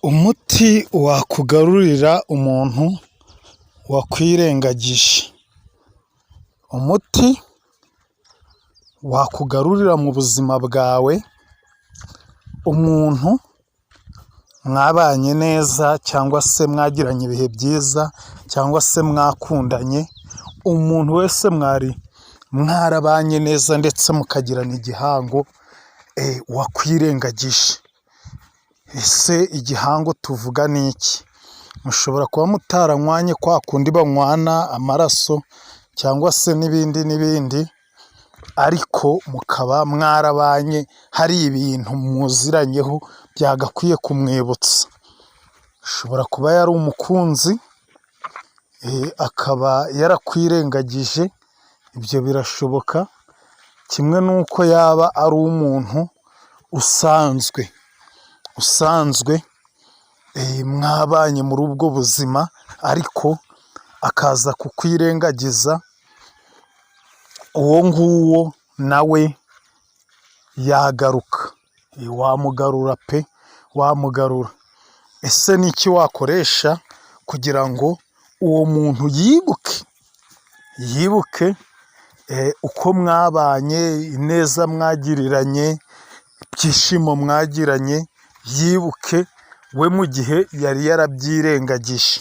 Umuti wakugarurira umuntu wakwirengagije, umuti wakugarurira mu buzima bwawe umuntu mwabanye neza cyangwa se mwagiranye ibihe byiza cyangwa se mwakundanye, umuntu wese mwari mwarabanye neza ndetse mukagirana igihango wakwirengagije. Ese igihango tuvuga ni iki? Mushobora kuba mutaranywanye kwa kundi banywana amaraso cyangwa se n'ibindi n'ibindi, ariko mukaba mwarabanye hari ibintu muziranyeho byagakwiye kumwibutsa. Ashobora kuba yari umukunzi akaba yarakwirengagije, ibyo birashoboka, kimwe n'uko yaba ari umuntu usanzwe, usanzwe mwabanye muri ubwo buzima ariko akaza kukwirengagiza, uwo nguwo nawe yagaruka, wamugarura pe, wamugarura. Ese ni iki wakoresha kugira ngo uwo muntu yibuke, yibuke uko mwabanye, ineza mwagiriranye, ibyishimo mwagiranye, yibuke we mu gihe yari yarabyirengagije?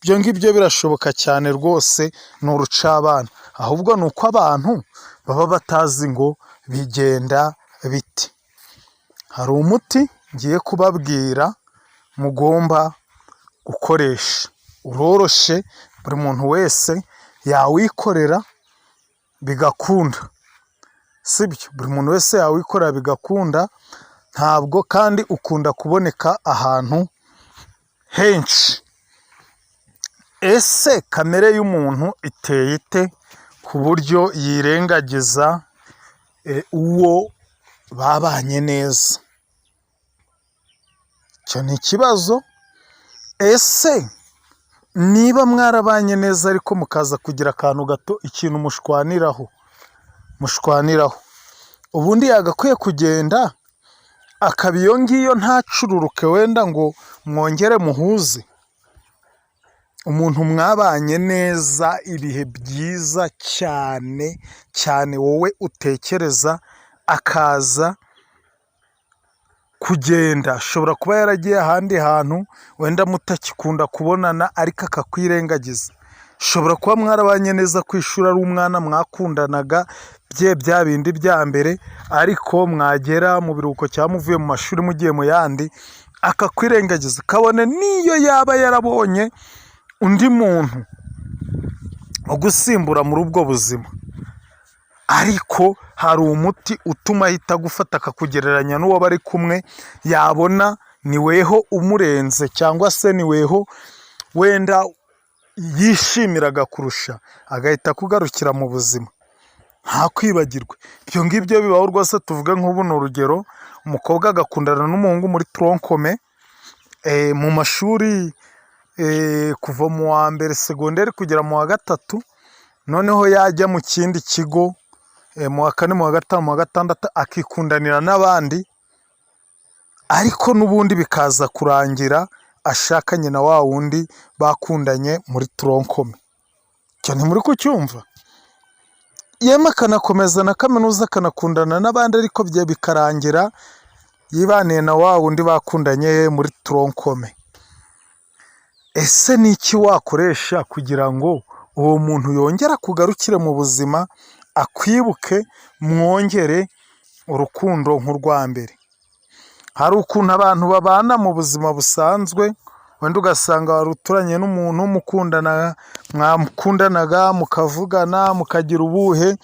Ibyo ngibyo birashoboka cyane rwose, ni urucabana, ahubwo ni uko abantu baba batazi ngo bigenda bite. Hari umuti ngiye kubabwira mugomba gukoresha, uroroshye, buri muntu wese yawikorera bigakunda, sibyo? Buri muntu wese yawikorera bigakunda, ntabwo kandi ukunda kuboneka ahantu henshi. Ese kamere y'umuntu iteye ite ku buryo yirengagiza uwo babanye neza? Icyo ni ikibazo. Ese niba mwarabanye neza ariko mukaza kugira akantu gato, ikintu mushwaniraho, ubundi yagakwiye kugenda akaba iyo ngiyo ntacururuke wenda ngo mwongere muhuze? Umuntu mwabanye neza ibihe byiza cyane cyane, wowe utekereza akaza kugenda, ashobora kuba yaragiye ahandi hantu wenda mutakikunda kubonana ariko akakwirengagiza. Ushobora kuba mwarabanye neza ku ishuri, ari umwana mwakundanaga bye bya bindi bya mbere, ariko mwagera mu biruhuko cyangwa muvuye mu mashuri mugiye mu yandi akakwirengagiza, kabone n'iyo yaba yarabonye undi muntu ugusimbura muri ubwo buzima. Ariko hari umuti utuma ahita agufata akakugereranya n'uwo bari kumwe, yabona ni weho umurenze cyangwa se ni weho wenda yishimiraga kurusha, agahita akugarukira mu buzima, ntakwibagirwe. Ibyo ngibyo bibaho rwose. Tuvuge nk'ubu ni urugero, umukobwa agakundana n'umuhungu muri tronc commun mu mashuri kuva mu wa mbere segonderi kugera mu wa gatatu, noneho yajya mu kindi kigo mu wa kane, mu wa gatanu, mu wa gatandatu, akikundanira n'abandi, ariko n'ubundi bikaza kurangira ashakanye na wa wundi bakundanye muri tronc commun. Icyo ntimuri kucyumva? Yemwe akanakomeza na kaminuza, akanakundana n'abandi, ariko bye bikarangira yibaniye na wa wundi bakundanye muri tronc commun. Ese ni iki wakoresha kugira ngo uwo muntu yongere akugarukire mu buzima, akwibuke, mwongere urukundo nk'urwa mbere? Hari ukuntu abantu babana mu buzima busanzwe, wenda ugasanga wari uturanye n'umuntu mukundana, mwakundanaga mukavugana, mukagira ubuhe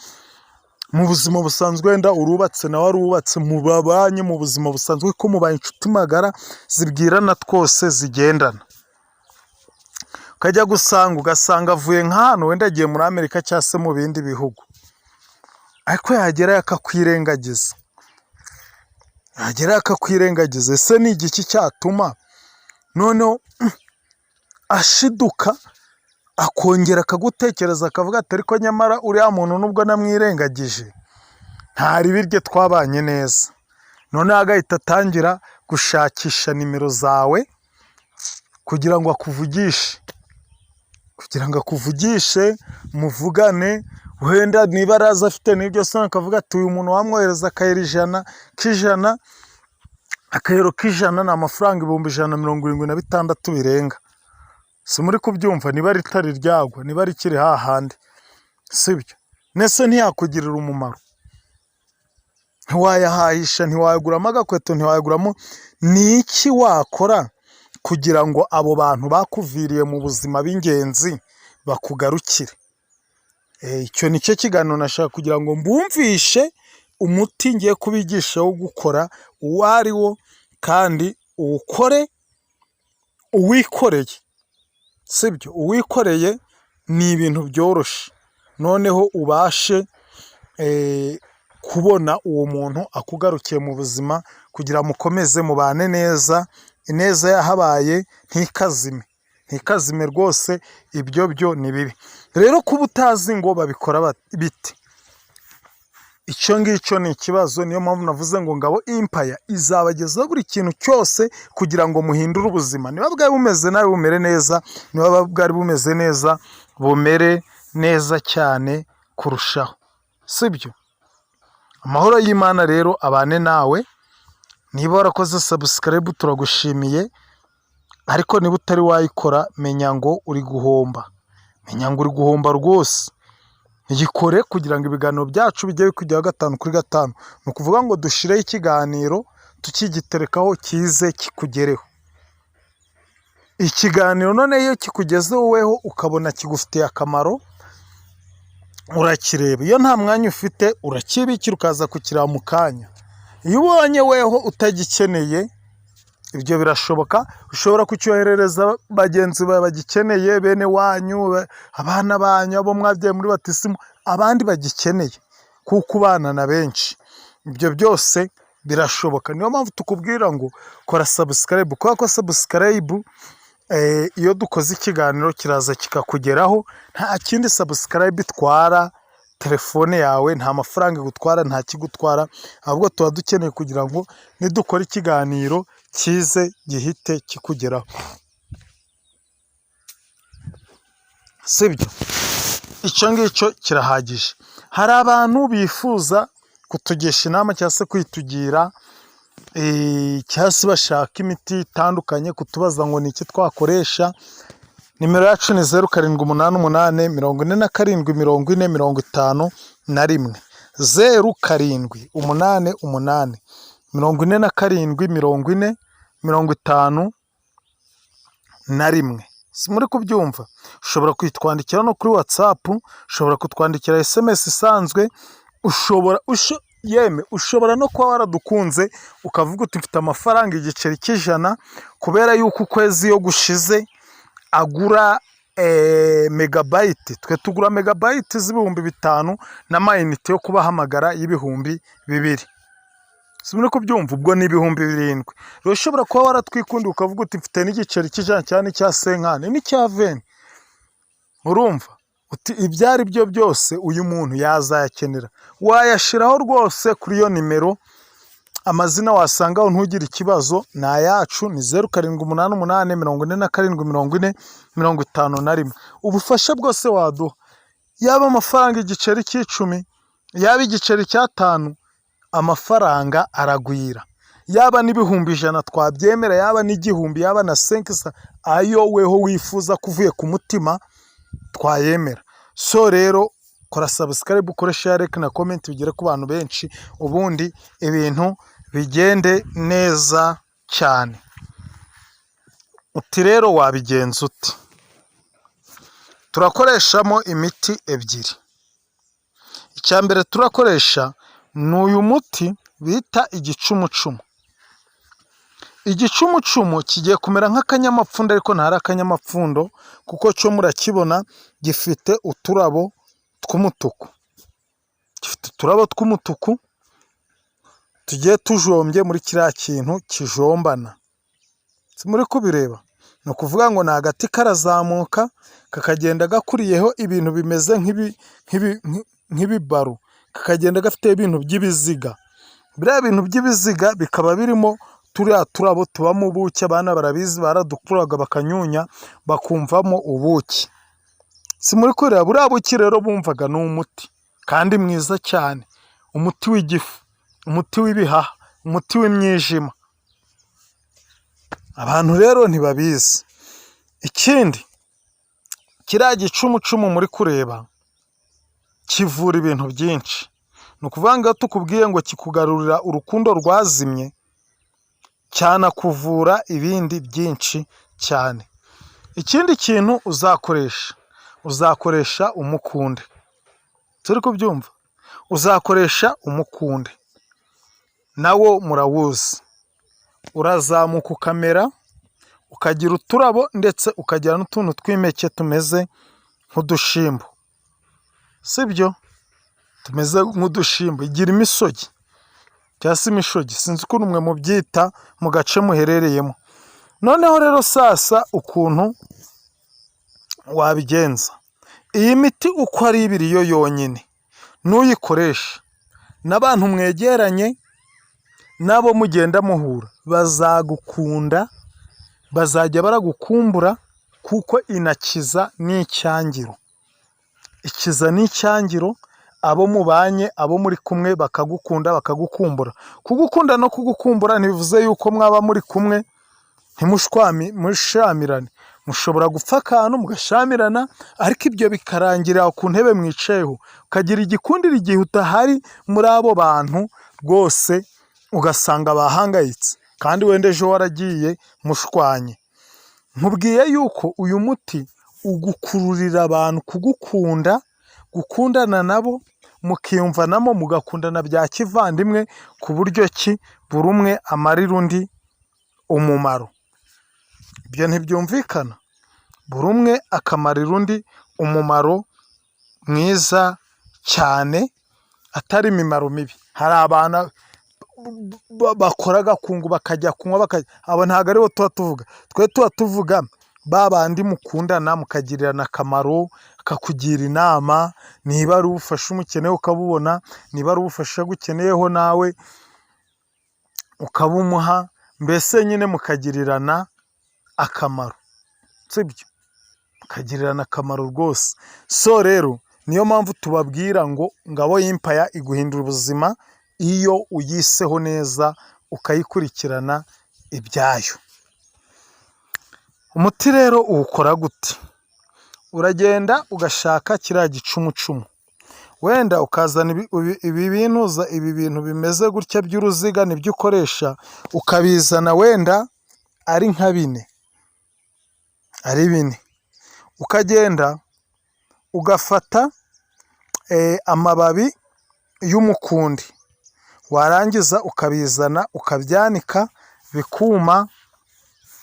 mu buzima busanzwe, wenda urubatse nawe arubatse, mubabanye mu buzima busanzwe ko mubaye inshuti magara zibwirana twose, zigendana. Ukajya gusanga ugasanga avuye nk'ahantu, wenda agiye muri Amerika cyangwa se mu bindi bihugu, ariko yagerayo akakwirengagiza, yagerayo akakwirengagiza. Ese ni igiki cyatuma noneho ashiduka akongera akagutekereza, akavuga ati: "Ariko nyamara uriya muntu nubwo namwirengagije nta ribi rye, twabanye neza"? Noneho agahita atangira gushakisha nimero zawe. Kugira ngo akuvugishe, kugira ngo akuvugishe muvugane, wenda niba araza afite n'iryo soni akavuga ati: "Uyu muntu wamwohereza akayero 100 k'ijana." Akayero k'ijana ni amafaranga 176,000 birenga. Si muri kubyumva? Niba ritari ryagwa, niba rikiri hahandi, sibyo? Nese ntiyakugirira umumaro? Ntiwayahahisha, ntiwayaguramo agakweto, ntiwayaguramo. Ni iki wakora kugira ngo abo bantu bakuviriye mu buzima b'ingenzi bakugarukire? Icyo ni cyo kiganiro nashaka kugira ngo mbumvishe, umuti ngiye kubigisha wo gukora uwo ari wo, kandi uwukore uwikoreye, sibyo? Uwikoreye ni ibintu byoroshye, noneho ubashe kubona uwo muntu akugarukiye mu buzima, kugira mukomeze mubane neza, ineza yahabaye ntikazime, ntikazime rwose. Ibyo byo ni bibi. Rero kuba utazi ngo babikora bite, icyo ngicyo ni ikibazo. Niyo mpamvu navuze ngo Ngabo Empire izabagezaho buri kintu cyose kugira ngo muhindure ubuzima. Niba bwari bumeze nabi bumere neza, niba bwari bumeze neza bumere neza cyane kurushaho, sibyo? Amahoro y'Imana rero abane nawe. Niba warakoze subscribe, turagushimiye, ariko niba utari wayikora, menya ngo uri guhomba, menya ngo uri guhomba rwose. Yikore kugira ngo ibiganiro byacu bijye bikugeraho gatanu kuri gatanu. Ni ukuvuga ngo dushyireho ikiganiro, tukigiterekaho kize kikugereho. Ikiganiro none iyo kikugezeho weho ukabona kigufitiye akamaro, urakireba. Iyo nta mwanya ufite, urakibikira ukaza kukireba mu kanya. Iyo ubonye weho utagikeneye, ibyo birashoboka, ushobora kucyoherereza bagenzi bawe bagikeneye, bene wanyu, abana banyu, abo mwabyaye muri batisimu, abandi bagikeneye, kuko ubana na benshi. Ibyo byose birashoboka. Niyo mpamvu tukubwira ngo kora subscribe, kubera ko subscribe, iyo dukoze ikiganiro kiraza kikakugeraho. Nta kindi subscribe itwara telefone yawe, nta mafaranga igutwara, nta kigutwara, ahubwo tuba dukeneye kugira ngo nidukora ikiganiro kize gihite kikugeraho, sibyo? Icyo ngicyo kirahagije. Hari abantu bifuza kutugisha inama cyangwa se kwitugira, cyangwa se bashaka imiti itandukanye, kutubaza ngo ni iki twakoresha. Nimero yacu ni 0788474051, 0788474051. Si muri kubyumva? Ushobora kuyitwandikira no kuri WhatsApp, ushobora kutwandikira SMS isanzwe, ushobora yeme ushobora no kuba waradukunze ukavuga uti: "Mfite amafaranga igiceri cy'ijana," kubera yuko ukwezi iyo gushize agura megabyte. Twe tugura megabyte z'ibihumbi 5 n'amayinite yo kubahamagara y'ibihumbi 2. Si muri kubyumva? Ubwo ni 7,000. Rero ushobora kuba waratwikundiye ukavuga uti: "Mfite n'igiceri cy'ijana cyangwa n'icya cinquante n'icya vingt," urumva uti: "Ibyo ari byo byose uyu muntu yazayakenera." Wayashyiraho rwose kuri iyo nimero. Amazina wasangaho, ntugire ikibazo, ni ayacu, ni 0788474051. Ubufasha bwose waduha, yaba amafaranga igiceri cy'icumi, yaba igiceri cy'atanu, amafaranga aragwira, yaba n'ibihumbi 100 twabyemera, yaba n'igihumbi, yaba na 500, ayo weho wifuza kuvuye ku mutima twayemera. So rero kora subscribe, ukore share na comment, bigere ku bantu benshi, ubundi ibintu bigende neza cyane. Uti rero wabigenza ute? Turakoreshamo imiti ebyiri. Icya mbere turakoresha ni uyu muti bita igicumucumu. Igicumucumu kigiye kumera nk'akanyamapfundo, ariko ntari akanyamapfundo, kuko cyo murakibona gifite uturabo tw'umutuku, gifite uturabo tw'umutuku tugiye tujombye muri kiriya kintu kijombana. Muri kubireba? Ni ukuvuga ngo ni agati karazamuka kakagenda gakuriyeho ibintu bimeze nk'ibibaro, kakagenda gafite ibintu by'ibiziga. Biriya bintu by'ibiziga bikaba birimo Turiya turabo tubamo ubuki, abana barabizi, baradukuraga bakanyunya bakumvamo ubuki. Si muri kureba buriya buki rero bumvaga ni umuti kandi mwiza cyane, umuti w'igifu, umuti w'ibihaha, umuti w'imyijima. Abantu rero ntibabizi. Ikindi, kiriya gicumucumu muri kureba kivura ibintu byinshi. Ni ukuvuga ngo iyo tukubwiye ngo kikugarurira urukundo rwazimye, cyanakuvura ibindi byinshi cyane. Ikindi kintu uzakoresha, uzakoresha umukunde. Turi kubyumva? Uzakoresha umukunde, nawo murawuzi. Urazamuka ukamera, ukagira uturabo ndetse ukagira n'utuntu tw'impeke tumeze nk'udushimbo, sibyo? Tumeze nk'udushimbo, igira imisogi cyangwa se imishogi, sinzi ukuntu mwe mubyita mu gace muherereyemo. Noneho rero sasa ukuntu wabigenza, iyi miti uko ari ibiri yo yonyine nuyikoresha n'abantu mwegeranye n'abo mugenda muhura bazagukunda, bazajya baragukumbura kuko inakiza n'icyangiro. Ikiza n'icyangiro, abo mubanye, abo muri kumwe bakagukunda, bakagukumbura. Kugukunda no kugukumbura ntibivuze yuko mwaba muri kumwe ntimushamirane. Mushobora gupfa akantu mugashamirana, ariko ibyo bikarangirira ku ntebe mwicayeho. Ukagira igikundiro igihe udahari muri abo bantu rwose, ugasanga bahangayitse kandi wenda ejo waragiye mushwanye. Nkubwiye yuko uyu muti ugukururira abantu kugukunda, gukundana nabo, mukiyumvanamo, mugakundana bya kivandimwe, ku buryo ki buri umwe amarira undi umumaro. Ibyo ntibyumvikana? Buri umwe akamarira undi umumaro mwiza cyane, atari imimaro mibi. Hari abantu bakora agakungu bakajya kunywa, abo ntabwo aribo tuba tuvuga. Twe tuba tuvuga ba bandi mukundana mukagirirana akamaro, akakugira inama, niba ari ubufasha umukeneye ukabubona, niba ari ubufasha agukeneyeho nawe ukabumuha, mbese nyine mukagirirana akamaro, sibyo? Mukagirirana akamaro rwose. So rero niyo mpamvu tubabwira ngo Ngabo Empire iguhindura ubuzima iyo uyiseho neza, ukayikurikirana ibyayo. Umuti rero uwukora gute? Uragenda ugashaka kiriya gicumucumu, wenda ukazana ibi bintuza, ibi bintu bimeze gutya by'uruziga nibyo ukoresha, ukabizana wenda ari nka bine, ari bine. Ukagenda ugafata amababi y'umukundi, warangiza ukabizana ukabyanika bikuma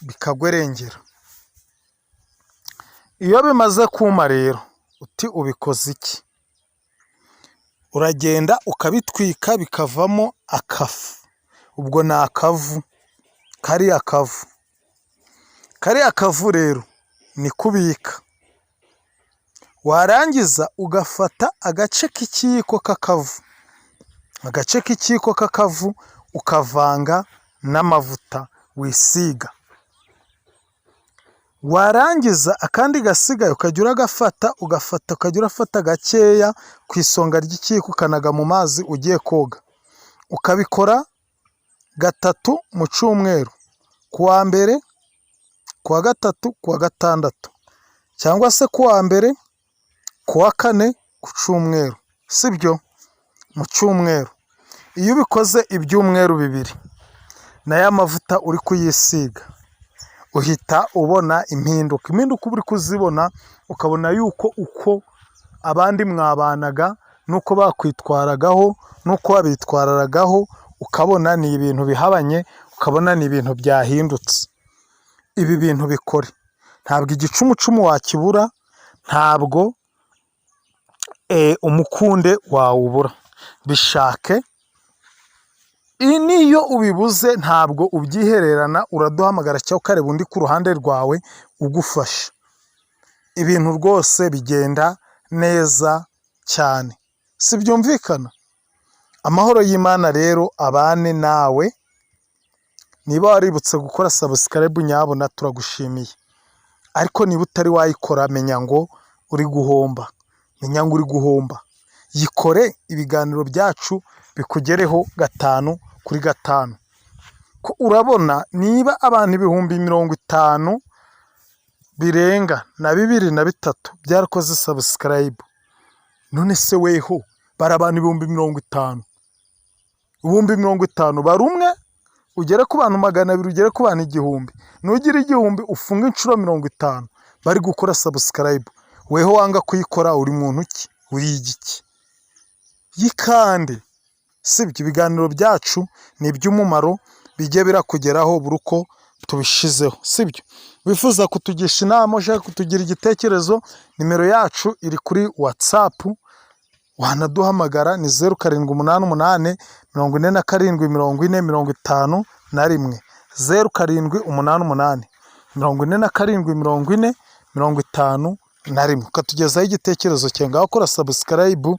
bikagwerengera. Iyo bimaze kuma rero uti ubikoze iki? Uragenda ukabitwika bikavamo akafu, ubwo ni akavu, kariya kavu. Kariya kavu rero niko ubika, warangiza ugafata agace k'ikiyiko k'akavu, agace k'ikiyiko k'akavu ukavanga n'amavuta wisiga, warangiza akandi gasigaye ukajya uragafata, ugafata ukajya urafata gakeya ku isonga ry'ikiyiko ukanaga mu mazi ugiye koga, ukabikora gatatu mu cyumweru, ku wa mbere, ku wa gatatu, ku wa gatandatu, cyangwa se ku wa mbere, ku wa kane, ku cyumweru, sibyo? Mu cyumweru. Iyo ubikoze ibyumweru 2 na ya mavuta uri kuyisiga, uhita ubona impinduka. Impinduka uba uri kuzibona, ukabona yuko uko abandi mwabanaga n'uko bakwitwaragaho n'uko wabitwararagaho, ukabona ni ibintu bihabanye, ukabona ni ibintu byahindutse. Ibi bintu bikore, ntabwo igicumucumu wakibura, ntabwo umukunde wawubura, bishake, n'iyo ubibuze ntabwo ubyihererana, uraduhamagara cyangwa ukareba undi ku ruhande rwawe ugufasha. Ibintu rwose bigenda neza cyane, si byumvikana? Amahoro y'Imana rero abane nawe, Niba waributse gukora subscribe, nyabuna turagushimiye. Ariko niba utari wayikora, menya ngo uri guhomba, menya ngo uri guhomba. Yikore, ibiganiro byacu bikugereho gatanu kuri gatanu. Ko urabona niba abantu 50,000 birenga na bibiri na bitatu byarakoze subscribe, none se weho bari abantu 50,000, 50,000 bari umwe, ugere ku bantu 200, ugere ku bantu 1000, nugira 1000 ufunge inshuro 50 bari gukora subscribe, weho wanga kuyikora, uri muntu ki? Uri igiki? Yikande, sibyo? Ibiganiro byacu ni iby'umumaro, bijye birakugeraho buri uko tubishizeho, sibyo? Wifuza kutugisha inama, ushaka kutugira igitekerezo, nimero yacu iri kuri WhatsApp, wanaduhamagara ni 0788474051, 0788474051, ukatugezaho igitekerezo cyawe. Ngaho kora subscribe.